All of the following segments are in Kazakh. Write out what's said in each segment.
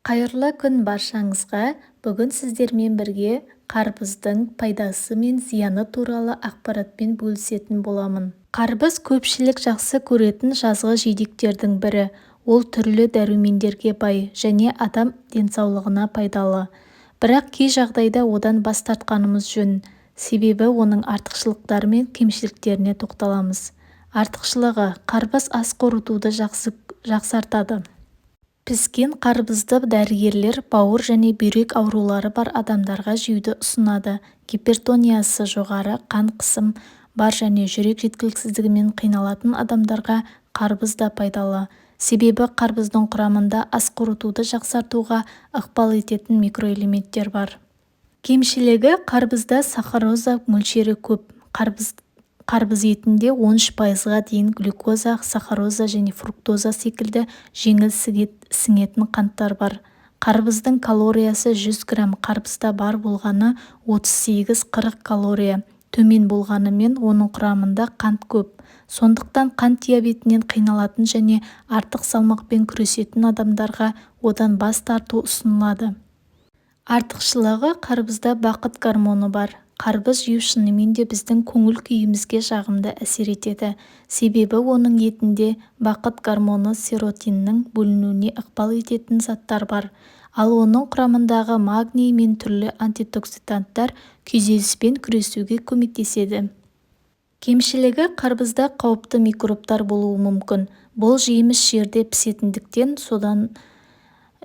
Қайырлы күн баршаңызға! Бүгін сіздермен бірге қарбыздың пайдасы мен зияны туралы ақпаратпен бөлісетін боламын. Қарбыз көпшілік жақсы көретін жазғы жидектердің бірі. Ол түрлі дәрумендерге бай және адам денсаулығына пайдалы. Бірақ кей жағдайда одан бас тартқанымыз жөн. Себебі оның артықшылықтары мен кемшіліктеріне тоқталамыз. Артықшылығы: Қарбыз ас қорытуды жақсартады. Піскен қарбызды дәрігерлер бауыр және бүйрек аурулары бар адамдарға жеуді ұсынады. Гипертониясы, жоғары қан қысым бар және жүрек жеткіліксіздігімен қиналатын адамдарға қарбыз да пайдалы. Себебі қарбыздың құрамында ас қорытуды жақсартуға ықпал ететін микроэлементтер бар. Кемшілігі: Қарбызда сахароза мөлшері көп. Қарбыз етінде 13 пайызға дейін глюкоза, сахароза және фруктоза секілді жеңіл сіңетін қанттар бар. Қарбыздың калориясы 100 грамм қарбызда бар болғаны 38-40 калория төмен болғанымен, оның құрамында қант көп. Сондықтан қант диабетінен қиналатын және артық салмақпен күресетін адамдарға одан бас тарту ұсынылады. Артықшылығы: Қарбызда бақыт гормоны бар. Қарбыз жеу шынымен де біздің көңіл-күйімізге жағымды әсер етеді. Себебі оның етінде бақыт гормоны серотиннің бөлінуіне ықпал ететін заттар бар. Ал оның құрамындағы магний мен түрлі антиоксиданттар күйзеліспен күресуге көмектеседі. Кемшілігі: Қарбызда қауіпті микробтар болуы мүмкін. Бұл жеміс жерде пісетіндіктен, содан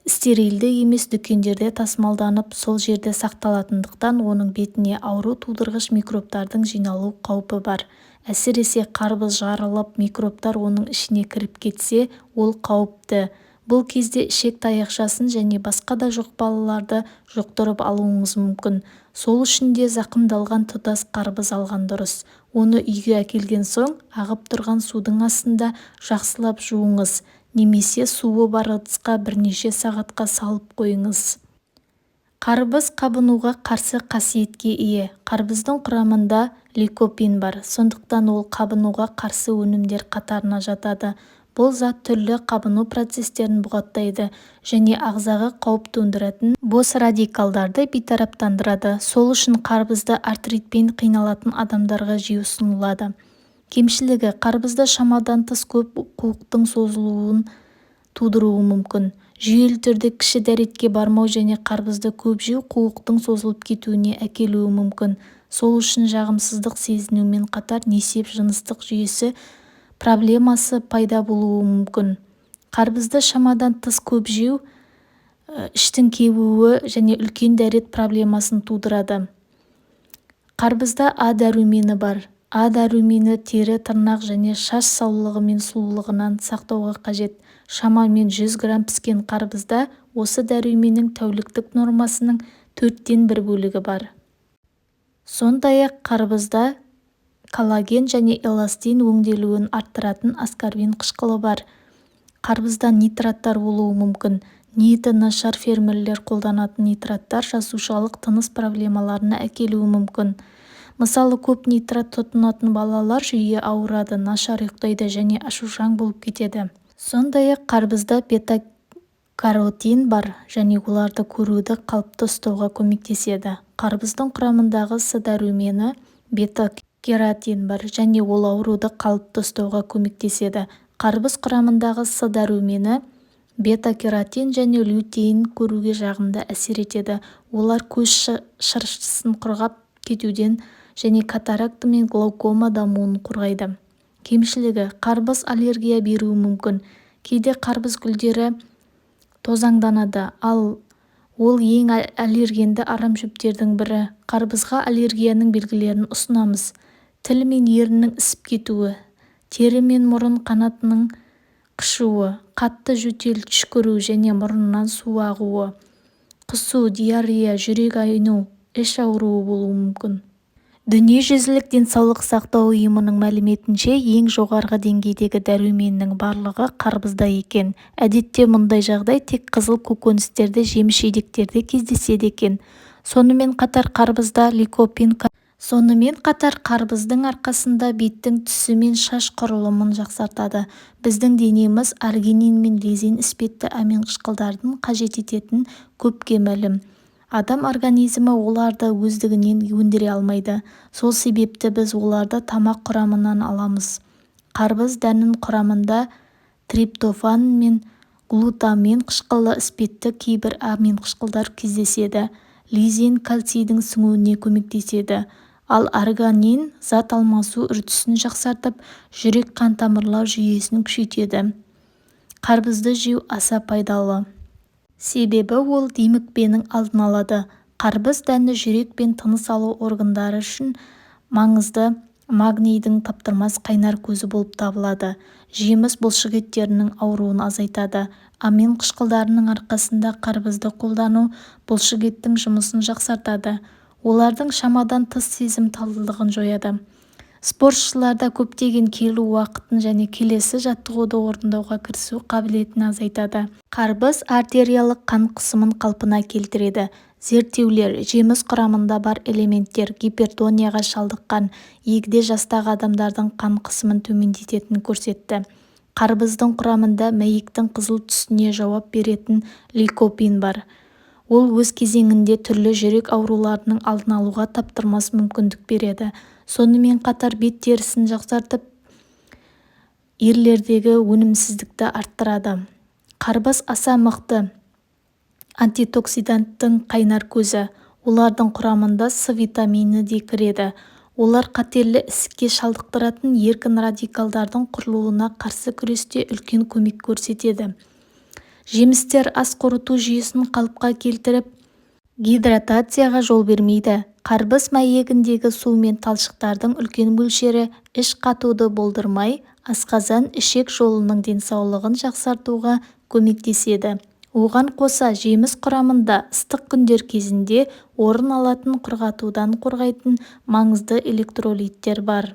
стерильді емес дүкендерде тасымалданып, сол жерде сақталатындықтан оның бетіне ауру тудырғыш микробтардың жиналу қаупі бар. Әсіресе қарбыз жарылып, микробтар оның ішіне кіріп кетсе, ол қауіпті. Бұл кезде ішек таяқшасын және басқа да жұқпалыларды жұқтырып алуыңыз мүмкін. Сол үшін де зақымдалған тұтас қарбыз алған дұрыс. Оны үйге әкелген соң, ағып тұрған судың астында жақсылап жуыңыз немесе суы бар ыдысқа бірнеше сағатқа салып қойыңыз. Қарбыз қабынуға қарсы қасиетке ие. Қарбыздың құрамында ликопин бар. Сондықтан ол қабынуға қарсы өнімдер қатарына жатады. Бұл зат түрлі қабыну процестерін бұғаттайды және ағзаға қауіп төндіретін бос радикалдарды бейтараптандырады. Сол үшін қарбызды артритпен қиналатын адамдарға жеу ұсынылады. Кемшілігі: Қарбызды шамадан тыс көп қуықтың созылуын тудыруы мүмкін. Жүйелі түрде кіші дәретке бармау және қарбызды көп жеу қуықтың созылып кетуіне әкелуі мүмкін. Сол үшін жағымсыздық сезінумен қатар несеп жыныстық жүйесі проблемасы пайда болуы мүмкін. Қарбызды шамадан тыс көп жеу іштің кебуі және үлкен дәрет проблемасын тудырады. Қарбызда А дәрумені бар. А дәрумені тері, тырнақ және шаш саулығы мен сұлулығынан сақтауға қажет. Шамамен 100 грамм піскен қарбызда осы дәруменнің тәуліктік нормасының төрттен бір бөлігі бар. Сондай-ақ қарбызда коллаген және эластин өңделуін арттыратын аскорбин қышқылы бар. Қарбызда нитраттар болуы мүмкін. Ниеті нашар фермерлер қолданатын нитраттар жасушалық тыныс проблемаларына әкелуі мүмкін. Мысалы, көп нитрат тұтынатын балалар жиі ауырады, нашар ұйықтайды және ашушаң болып кетеді. Сондай-ақ қарбызда бета-каротин бар және оларды көруді қалыпты ұстауға көмектеседі. Қарбыздың құрамындағы С дәрумені бета-кератин бар және ол ауруды қалыпты ұстауға көмектеседі. Қарбыз құрамындағы С дәрумені бета-кератин және лютеин көруге жағымды әсер етеді. Олар көз шырышын құрғап кетуден және катаракта мен глаукома дамуынан қорғайды. Кемшілігі: Қарбыз аллергия беруі мүмкін. Кейде қарбыз гүлдері тозаңданады, ал ол ең аллергенді арамшөптердің бірі. Қарбызға аллергияның белгілерін ұсынамыз: Тіл мен еріннің ісіп кетуі, тері мен мұрын қанатының қышуы, қатты жөтел, түшкіру және мұрыннан су ағуы, құсу, диарея, жүрек айну, іш ауруы болуы мүмкін. Дүниежүзілік денсаулық сақтау ұйымының мәліметінше, ең жоғарғы деңгейдегі дәруменнің барлығы қарбызда екен. Әдетте мұндай жағдай тек қызыл көкөністерде, жеміс-жидектерде кездеседі екен. Сонымен қатар қарбызда ликопин Сонымен қатар қарбыздың арқасында беттің түсі мен шаш құрылымын жақсартады. Біздің денеміз аргинин мен лизин іспетті аминқышқылдарын қажет ететіні көпке мәлім. Адам организмі оларды өздігінен өндіре алмайды. Сол себепті біз оларды тамақ құрамынан аламыз. Қарбыз дәнін құрамында триптофан мен глутамин қышқылы іспетті кейбір аминқышқылдар кездеседі. Лизин кальцийдің сіңуіне көмектеседі. Ал аргинин зат алмасу үрдісін жақсартып, жүрек-қан тамырлар жүйесін күшейтеді. Қарбызды жеу аса пайдалы. Себебі ол демікпенің алдын алады. Қарбыз дәні жүрек пен тыныс алу органдары үшін маңызды магнийдің таптырмас қайнар көзі болып табылады. Жеміс бұлшықеттерінің ауруын азайтады. Амин қышқылдарының арқасында қарбызды қолдану бұлшықеттің жұмысын жақсартады. Олардың шамадан тыс сезімталдығын жояды. Спортшыларда көптеген келу уақытын және келесі жаттығуды орындауға кірісу қабілетін азайтады. Қарбыз артериялық қан қысымын қалпына келтіреді. Зерттеулер жеміс құрамында бар элементтер гипертонияға шалдыққан егде жастағы адамдардың қан қысымын төмендететінін көрсетті. Қарбыздың құрамында мәйектің қызыл түсіне жауап беретін ликопин бар. Ол өз кезегінде түрлі жүрек ауруларының алдын алуға таптырмас мүмкіндік береді. Сонымен қатар бет терісін жақсартып, ерлердегі өнімсіздікті арттырады. Қарбыз аса мықты антиоксиданттың қайнар көзі. Олардың құрамында С витамині де кіреді. Олар қатерлі ісікке шалдықтыратын еркін радикалдардың құрылуына қарсы күресте үлкен көмек көрсетеді. Жемістер ас қорыту жүйесін қалыпқа келтіріп, гидратацияға жол бермейді. Қарбыз мәйегіндегі су мен талшықтардың үлкен мөлшері іш қатуды болдырмай, асқазан-ішек жолының денсаулығын жақсартуға көмектеседі. Оған қоса жеміс құрамында ыстық күндер кезінде орын алатын құрғатудан қорғайтын маңызды электролиттер бар.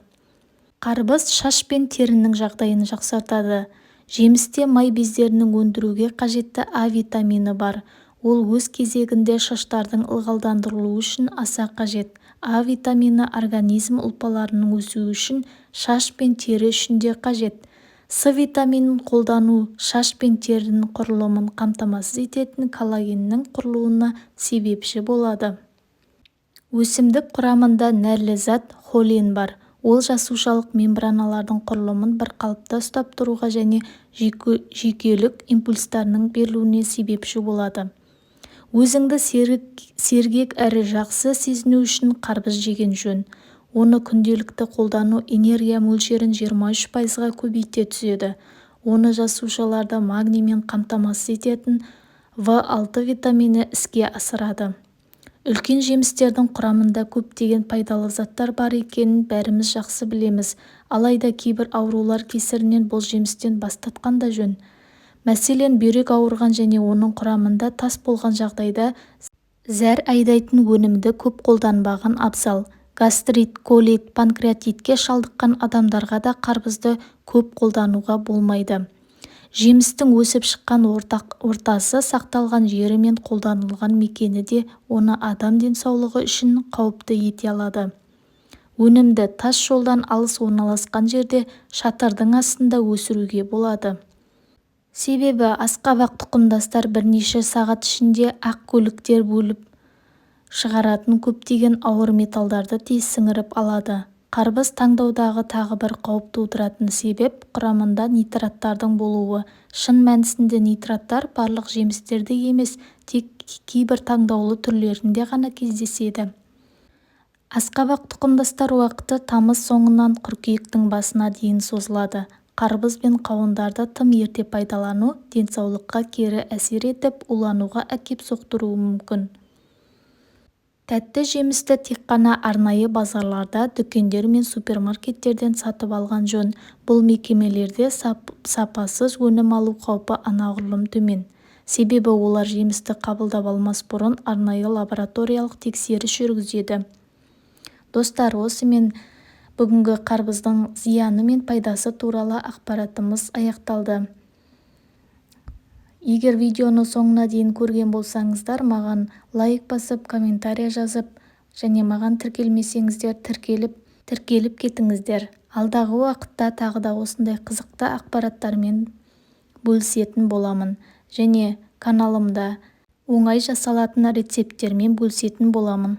Қарбыз шаш пен терінің жағдайын жақсартады. Жемісте май бездерінің өндіруге қажетті А витамині бар. Ол өз кезегінде шаштардың ылғалдандырылуы үшін аса қажет. А витамині организм ұлпаларының өсуі үшін, шаш пен тері үшін де қажет. С витаминін қолдану шаш пен терінің құрылымын қамтамасыз ететін коллагеннің құрылуына себепші болады. Өсімдік құрамында нәрлі зат холин бар. Ол жасушалық мембраналардың құрылымын бір қалыпта ұстап тұруға және жүйкелік импульстардың берілуіне себепші болады. Өзіңді сергек әрі жақсы сезіну үшін қарбыз жеген жөн. Оны күнделікті қолдану энергия мөлшерін 23%-ға көбейте түседі. Оны жасушаларды магниймен қамтамасыз ететін В6 витамині іске асырады. Үлкен жемістердің құрамында көптеген пайдалы заттар бар екенін бәріміз жақсы білеміз. Алайда кейбір аурулар кесірінен бұл жемістен бас тартқан да жөн. Мәселен, бүйрек ауырған және оның құрамында тас болған жағдайда зәр айдайтын өнімді көп қолданбаған абзал. Гастрит, колит, панкреатитке шалдыққан адамдарға да қарбызды көп қолдануға болмайды. Жемістің өсіп шыққан ортасы, сақталған жері мен қолданылған мекені де оны адам денсаулығы үшін қауіпті ете алады. Өнімді тас жолдан алыс орналасқан жерде шатырдың астында өсіруге болады. Себебі асқабақ тұқымдастар бірнеше сағат ішінде ақ көліктер бөліп шығаратын көптеген ауыр металдарды тез сіңіріп алады. Қарбыз таңдаудағы тағы бір қауіп тудыратын себеп құрамында нитраттардың болуы. Шын мәнісінде нитраттар барлық жемістерде емес, тек кейбір таңдаулы түрлерінде ғана кездеседі. Асқабақ тұқымдастар уақыты тамыз соңынан қыркүйектің басына дейін созылады. Қарбыз бен қауындарды тым ерте пайдалану денсаулыққа кері әсер етіп, улануға әкеп соқтыруы мүмкін. Тәтті жемісті тек қана арнайы базарларда, дүкендер мен супермаркеттерден сатып алған жөн. Бұл мекемелерде сапасыз өнім алу қаупі анағұрлым төмен. Себебі олар жемісті қабылдап алмас бұрын арнайы лабораториялық тексеріс жүргізеді. Достар, осымен бүгінгі қарбыздың зияны мен пайдасы туралы ақпаратымыз аяқталды. Егер видеоны соңына дейін көрген болсаңыздар, маған лайк басып, комментария жазып, Және маған тіркелмесеңіздер, тіркеліп кетіңіздер. Алдағы уақытта тағы да осындай қызықты ақпараттармен бөлісетін боламын және каналымда оңай жасалатын рецепттермен бөлісетін боламын.